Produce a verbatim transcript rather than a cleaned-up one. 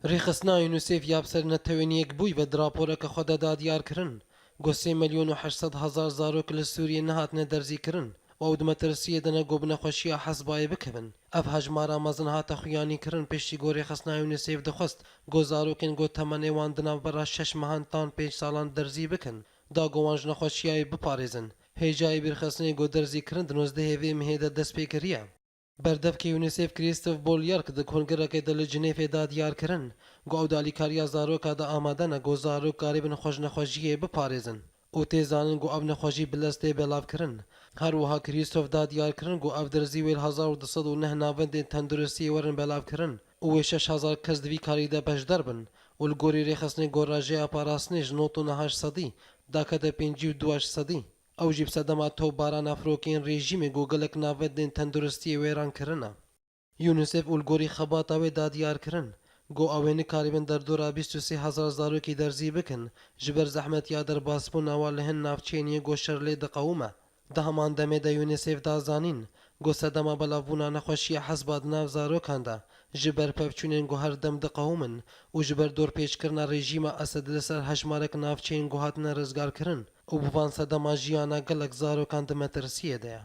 Rêxistina UNICEF ya bi ser netewên yekbûyî ve di raporeke xwe de da diyar kirin, ku sê milyon û heşt sed hezar zarok li Sûriyê nehatine derzîkirin û ew di metirsiyê de ne ku bi nexweşiya hesbayê bikevin. Ev hejmara mezin hate xuyanîkirin piştî ku rêxistina UNICEF dixwest ku zarokên ku temenê wan di navbera şeş mehan tan pênc salan derzî bikin, da ku wan ji nexweşiyayê biparêzin. Hêjayî bîrxistinê ku derzîkirin di nozdehê vê mehê de dest pê kiriye. Berdevkê UNICEF Christophe Bolyar di kongirekê de li Cinêfê da diyar kirin ku ew di alîkariya zaroka de amade ne ku zarok karibin xwe ji nexweşiyê biparêzin û tê zanîn ku ev nexweşî bi lez tê belavkirin. Her wiha Christophe da diyar kirin ku ev derzî wê li hezar û du sed û neh navendên tenduristiyê werin belavkirin û wê şeş hezar kes di vî karî de beşdar bin û li gorî rêxistinê ku rajeya parastinê ji nod û neh sedî dakete pêncî û du sedî. Ew jî bi sedema topbarana firokeyên rejîmê ku gelek navendên tenduristiyê wêran kirine. UNICEF û li gorî xebata wê da diyar kirin ku ew ê nikaribin derdora bîst û sê hezar zarokî derzî bikin, ji ber zehmetiya derbasbûna wan li hin navçeyên yên ku şer lê diqewime. Di heman demê de UNICEF da zanîn ku sedema belavbûna nexweşiya hesba di nav zarokan de ji ber pevçûnên ku her dem diqewimin û ji ber dorpêçkirina rejîma Esed li ser hejmarek navçeyên ku hatine rizgarkirin û bi van sedema jiyana gelek zarokan di metirsiyê de ye.